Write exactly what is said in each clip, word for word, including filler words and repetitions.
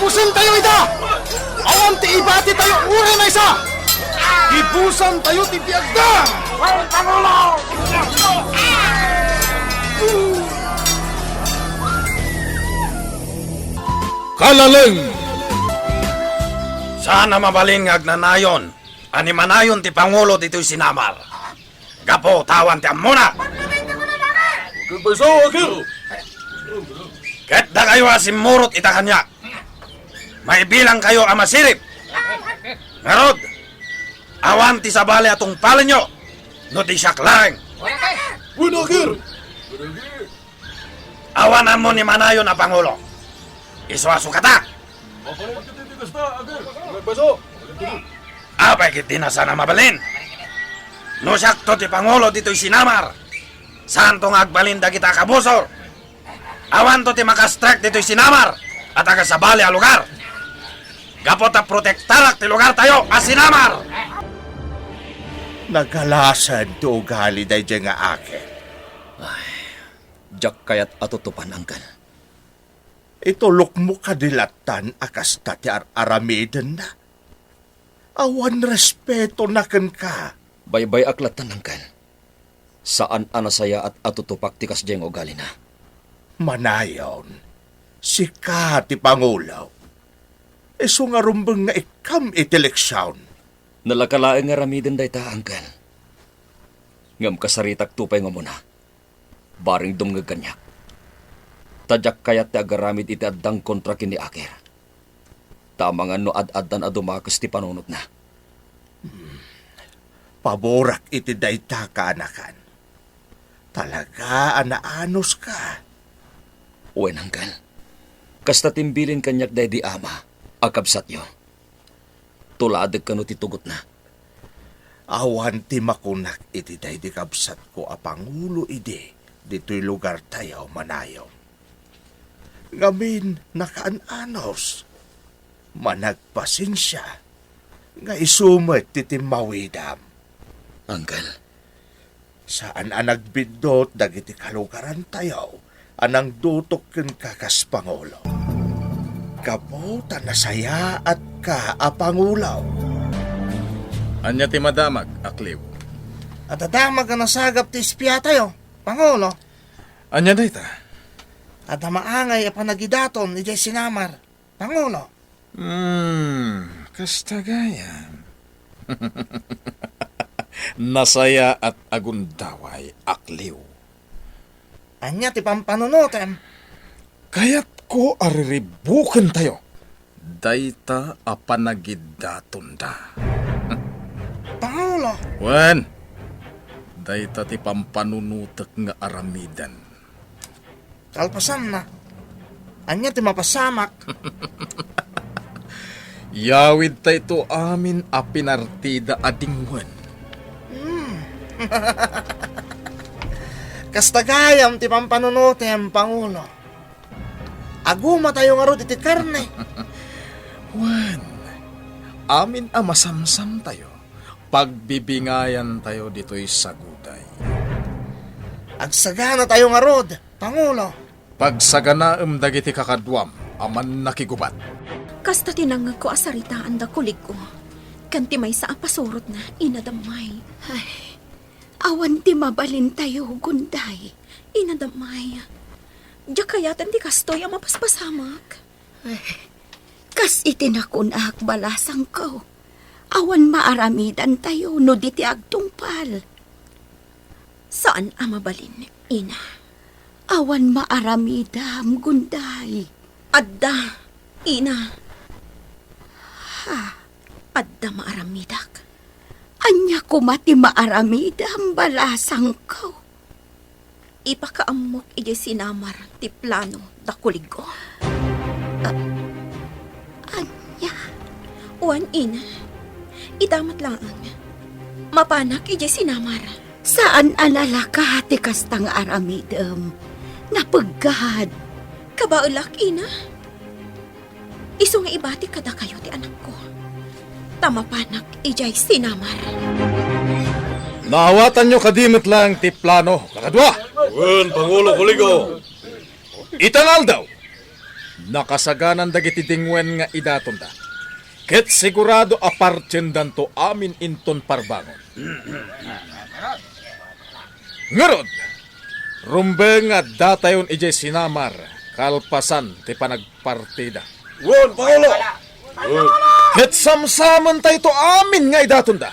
Gibusantayo ida! Awan ti ibatitayo uray maysa! Gibusantayo ti biagda! Kalaleng! Saan a mabalin nga agnanayon a ni Manayon ti pangulo ditoy sinamar. Gapu ta awan ti ammona. Ket dakayo a simmurot ita kaniak. Maibilangkayo a masirib. Ngarud, awan ti sabali a tungpalenyo no di siak laeng. Wen, Akir! Awan ammo ni Manayon a pangulo. Isu a sukata. Apay ketdi a saan a mabalin? No siakto ti pangulo ditoy sinamar, saanto nga agbalin dagita a kabusor. Awanto ti makastrek ditoy sinamar a tagasabali a lugar. Gapu ta protektarak ti lugartayo a sinamar. Nagalasen ti ugali daydiay nga Akir. Diak kayat a tutupan, Angkel. Itulokmo kadi lattan a kasta ti ar-aramidenna? Awan respetona kenka. Baybay-ak lattan, Angkel. Saan a nasayaat a tutupak ti kasdiay nga ugalina. Manayon, sika ti pangulo. Isu nga rumbeng nga ikkam iti leksion. Nalaka laeng nga aramiden dayta, Angkel. Ngem kasaritakto pay nga umuna. Bareng dumngeg kaniak. Ta diak kayat ti agaramid iti addang kontra ken ni Akir. Ta amangan no ad-addan a dumakes ti panunotna. Hmm. Paborak iti dayta, kaanakan. Talaga a naanuska. Wen, Angkel. Kasta ti imbilin kaniak daydi ama a kabsatyo. Tuladek kano ti tugotna. Awan ti makunak iti daydi kabsatko a pangulo idi ditoy lugartayo, Manayon. Ngamin, nakaan-anos. Managpasensia nga isu met ti timmawidam. Angkel. Saan a nagbiddut dagiti kalugarantayo a nangdutok kenka kas pangulo. Gapu ta nasayaatka a pangulo. Ania ti madamag, Akliw? Adda damag a nasagap ti espiatayo, pangulo. Ania dayta? Adda maangay a panagidaton idiay sinamar, pangulo. Hmm, kasta gayam. Nasayaat a gundaway, Akliw. Ania ti pampanunotem? Kayatko a riribukentayo dayta a panagidatonda. Pangulo! Wen, dayta ti pampanunotek nga aramiden. Kalpasanna, ania ti mapasamak? Yawidta ito amin a pinartida a dingwen. Hmm. Kasta gayam ti pampanunotem, Pangulo. Agumatayo ngarud iti karne. Wen, amin a masamsamtayo, pagbibingayantayo ditoy saguday. Agsaganatayo ngarud, Pangulo. Pagsaganaem dagiti kakaduam a mannakigubat. Kasta ti nangngegko a saritaan da Kuligko, ken ti maysa a pasurotna, Ina Damay. Ay, awan ti mabalintayo, Gunday. Ina Damay, diak kayaten ti kastoy a mapaspasamak. Ay, kas iti nakunak, balasangko, awan maaramidantayo no di ti agtungpal. Saan a mabalin, Ina. Awan maaramidam, Gunday. Adda, Ina. Ha? Adda maaramidak. Ania koma ti maaramidam, balasangko? Ipakaammok idiay sinamar ti plano da Kuligko. A-, ania? Wen, Ina. Ita met laeng. Mapanak idiay sinamar. Saan a nalaka ti kasta nga aramidem. Napeggad. Kabaelak, Ina. Isu nga ibatik kadakayo ti anakko, ta mapanak idiay sinamar. Naawatanyo kadi met laeng ti plano, kakadua? Wen, Pangulo Kuligko. Ita nga aldaw, Nakasaganan dagiti dingwen nga idatonda, ket sigurado a partiendanto amin inton parbangon. Ngarud, rumbeng nga addatayon idiay sinamar kalpasan ti panagpartida. Wen, Pangulo! Ket samsamentayto amin nga idatonda,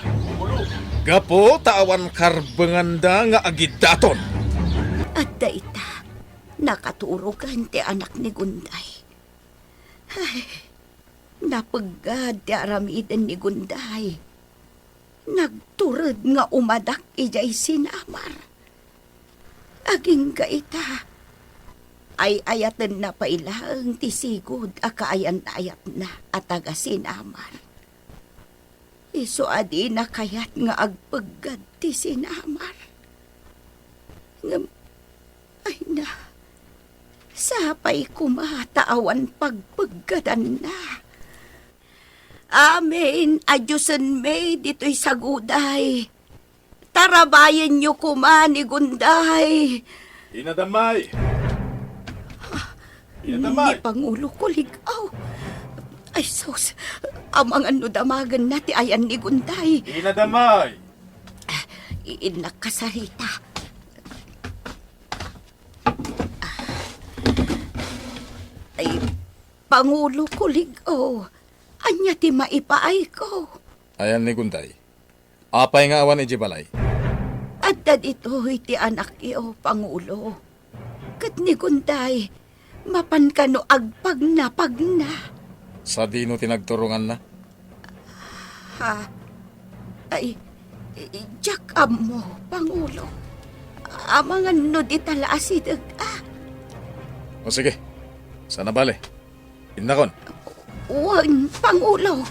gapu ta awan karbenganda nga agidaton. Adda ita, nakaturogen ti anak ni Gunday. Ay, napeggad ti aramiden ni Gunday. Nagtured nga umadak idiay sinamar. Agingga ita, ay-ayatenna pay laeng ti sigud a kaayan-ayatna a taga-sinamar. Isu a dina kayat nga agpeggad ti sinamar. Ngem, ay na, sapay koma ta awan pagpeggadanna. Amin a diosenmi ditoy saguday. Tarabayenyo koma ni Gunday. Inadamay. Inadamay. Ni Pangulo Kulig-aw. Ay, sus. Amangan no damagenna ti ayan ni Gunday. Inadamay. Innak kasarita. Ay, Pangulo Kulig-aw. Ania ti maipaayko? Ayan ni Gunday. Apay nga awan idiay balay? Adda ditoy ti anakyo, Pangulo. Ket ni Gunday, mapan kano agpagnapagna. Sadino ti nagturonganna? Ha? Ay, diak ammo, Pangulo. Amangan no dita la asideg, a. O sige, saan a bale. Innakon. Wen, Pangulo.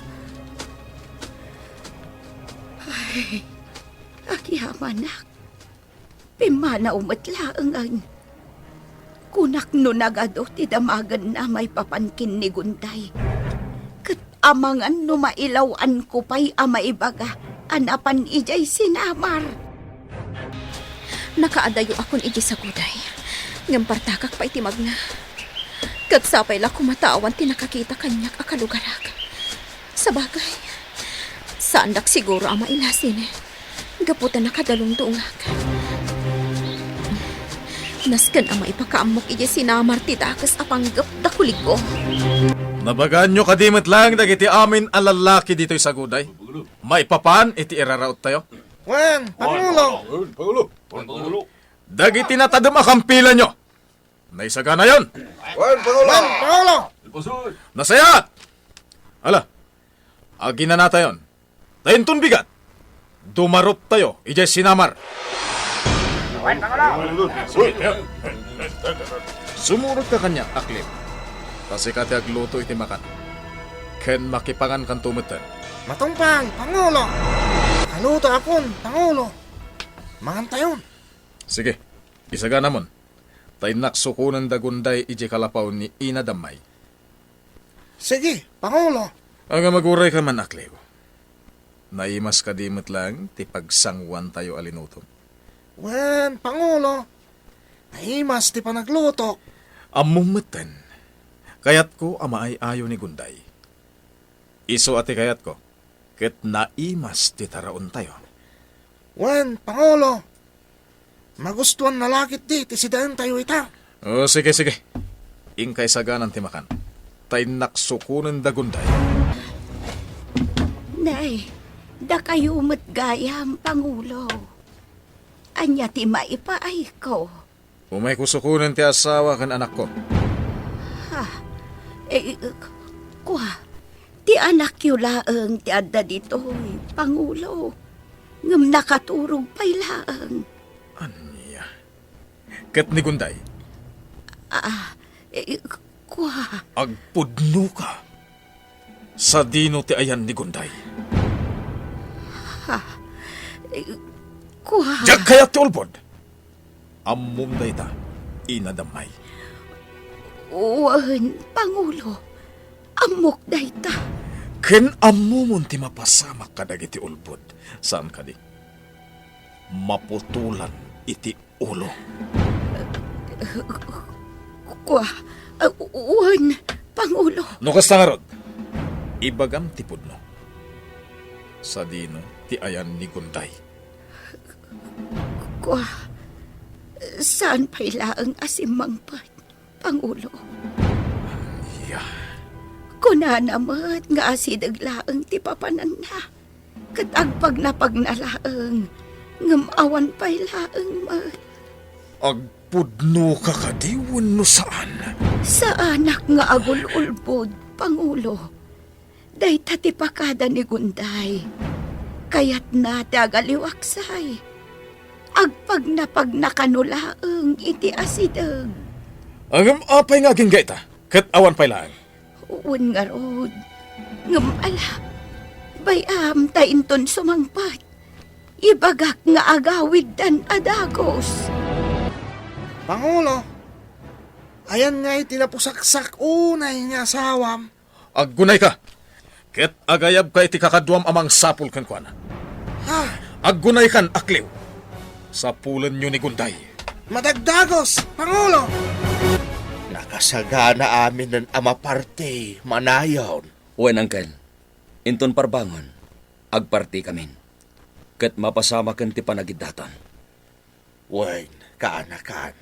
Ay, agyamanak. Pimmanaw met laengen. Kunak no nagadu ti damagenna maipapan ken ni Gunday. Ket amangan no mailaw-anko pay a maibaga a napan idiay sinamar. Nakaadayo akon idiay saguday, ngem partakak pay ti magna. Ket sapay la koma ta awan ti nakakita kaniak a kalugarak. Sabagay, saandak siguro a mailasin, gapu ta nakadalungdungak. Nasken a maipakaammok idiay sinamar ti dakes a panggep da Kulig-o. Nabagaanyo kadi met laeng dagiti amin a lallaki ditoy saguday? Maipapan iti iraraottayo? Wen, Pangulo. Wen, Pangulo. Wen, Pangulo. Dagiti natadem a kampilanyo, naisaganayon? Wen, Pangulo. Wen, Pangulo. Nasayaat! Ala, aginanatayon. Ta inton bigat, dumaruptayo idiay sinamar. Wen, Pangulo. Sumurot ka kaniak, Aklim. Ta sika ti agluto iti makan. Ken makipangankanto metten. Matungpal, Pangulo. Kalutoakon, Pangulo. Mangantayon. Sige, isaganamon. Ta innak sukonen da Gunday idiay kalapaw ni Ina Damay. Sige, Pangulo. Agamaguray ka man, Aklim. Naimas kadi met laeng ti pagsanguantayo a linutom? Wen, Pangulo. Naimas ti panaglutok. Ammom metten, kayatko a maay-ayo ni Gunday. Isu a ti kayatko, ket naimas ti taraontayo. Wen, Pangulo. Magustuanna la ketdi ti sidaentayo ita. O, sige, sige. Inka isaganan ti makan. Ta innak sukonen da Gunday. Nay, dakayo met gayam, Pangulo. Ania ti maipaayko? Umayko sukonen ti asawa ken anakko. Ha? Eh, kua, ti anakyo laeng ti adda ditoy, Pangulo. Ngem nakaturog pay laeng. Ania? Ket ni Gunday? Ah, eh, kua. Agpudno ka. Sadino ti ayan ni Gunday? Ha? Eh, kua. Diak kayat ti ulbod. Ammom dayta, Ina Damay. Wen, Pangulo. Ammok dayta. Ken ammomon ti mapasamak kadagiti ulbod. Saan kadi? Maputolan iti ulo. Kua, Ah, wen, Pangulo. No kasta ngarud, ibagam ti pudno. Sadino ti ayan ni Gunday? Kua, saan pay laeng a simmangpet, Pangulo? Ya. Kunana met nga asideg laeng ti papananna, ket agpagnapagna laeng, ngem awan pay laeng met. Agpudnoka kadi wenno saan? Saanak nga agul-ulbod, Pangulo. Dayta ti pakada ni Gunday. Kayatna ti agaliwaksay. Agpagnapagna kano laeng iti asideg. Ngem apay nga agingga ita, ket awan pay laeng? Wen ngarud. Ngem ala, bay-am ta inton sumangpet, ibagak nga agawiddan a dagus. Pangulo, ayan ngay ti napusaksak unay nga asawam? Aggunayka, ket agayabka iti kakaduam a mangsapul kenkuana. Ha? Aggunaykan, akliw. Sapulenyo ni Gunday. Madagdagos, Pangulo! Nakasagana aminen a maparti, manayon. Wen, Angkel. Inton parbangon, agpartikamin. Ket mapasamaken ti panagiddaton. Wen, kaanakan.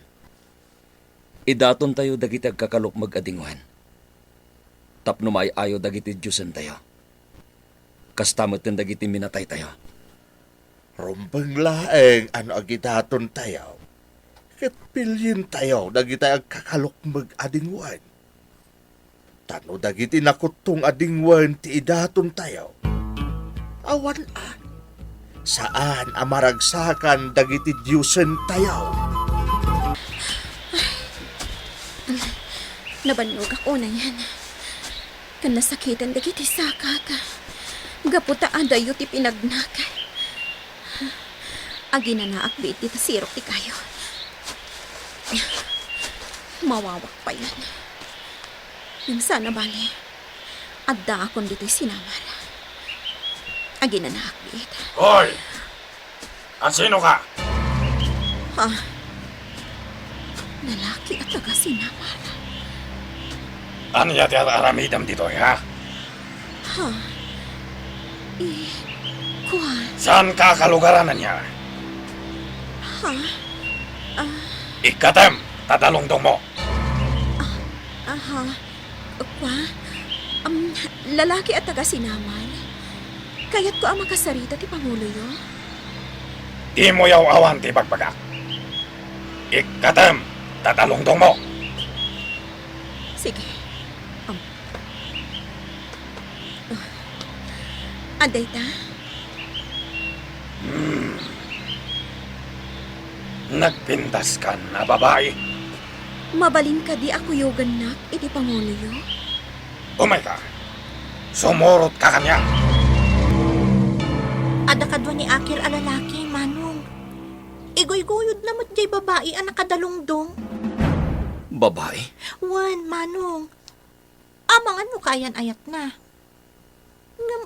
Idatontayo dagiti agkakalukmeg a dingwen, tapno maay-ayo dagiti diosentayo. Kasta metten dagiti minataytayo. Rumbeng laeng a no agidatontayo, ket pilientayo dagiti agkakalukmeg a dingwen. Ta no dagiti nakuttong a dingwen ti idatontayo, awan a, saan a maragsakan dagiti diosentayo. Nabannogak unayen, ken nasakiten dagiti sakak, gapu ta adayo ti pinagnak. Aginanaak biit dita sirok ti kayo. Mawawak payen. Ngem saan a bale, addaakon ditoy sinamar. Aginanaak biit. Hoy! Asino ka? Ha? Lalaki a taga sinamar. Ania ti ar-aramidem ditoy, ha? Ha? I, kuan. Saan ka kalugaran ania? Ha? Ah. Ikkatem, ta dalungdongmo. Ah, aha. Kua? Am, lalaki a taga sinamar. Kayatko a makasarita ti panguloyo. Dimo yaw-awan ti ibagbagak. Ikkatem, ta dalungdongmo. Sige. Am. Ah. Adda ita? Hmm. Nagpintaskan a babai. Mabalin kadi a kuyogannak iti panguloyo? Umayka. Sumurotka kaniak. Adda kadua ni Akir a lalaki, Manong. Iguyguyodna met jay babai a nakadalungdong. Babai? Wen, Manong. Amangan no kaayan-ayatna. Ngem,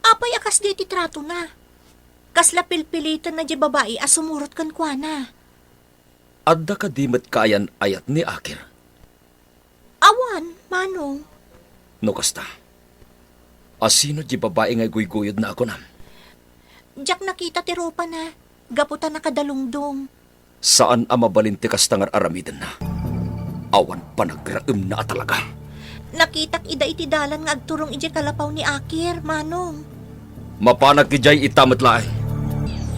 apay a kasdi ti tratona? Kasla pilpilitenna jay babai a sumurot kenkuana. Adda kadi met kaayan-ayat ni Akir? Awan, Manong. No kasta, asino jay babai nga iguyguyodna a kunam? Diak nakita ti rupana, gapu ta nakadalungdong. Saan a mabalin ti kasta nga ar-aramidenna. Awan panagraemna a talaga. Nakitak ida iti dalan nga agturong idiay kalapaw ni Akir, Manong. Mapanak idiay ita met laeng.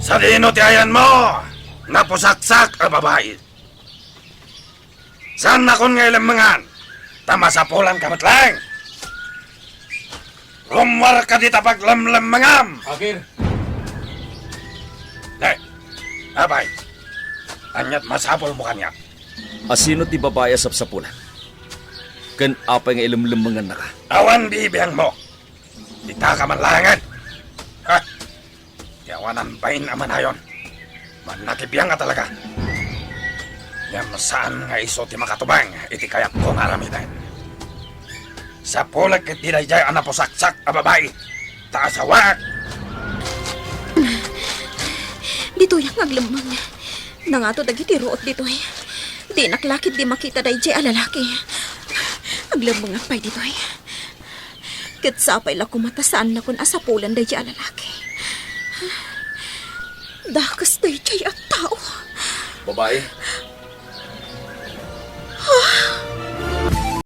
Sadino ti ayanmo? Napusaksak a babai. Saannakon nga ilemmengan, ta masapulanka met laeng. Rummuarka dita paglemlemmengam! Akir! Ne, apay, ania't masapulmo kaniak? Asino ti babai a sapsapulan? Ken apay nga ilemlemmengannaka? Awan bibiangmo. Dita ka man laengen. Ha? Ti awanan bain a manayon, mannakibiang a talaga. Ngem saan nga isu ti makatubeng iti kayatko nga aramiden. Sapulek iti daydiay a napusaksak a babai, ta asawaek. Ditoyak nga aglemmeng. Nangato dagiti ruot ditoy. Dinak la ketdi makita daydiay a lalaki. Aglemmengak pay ditoy. Ket sapay la koma ta saannakon a sapulan daydiay a lalaki. Dakes daydiay a tao. Babae,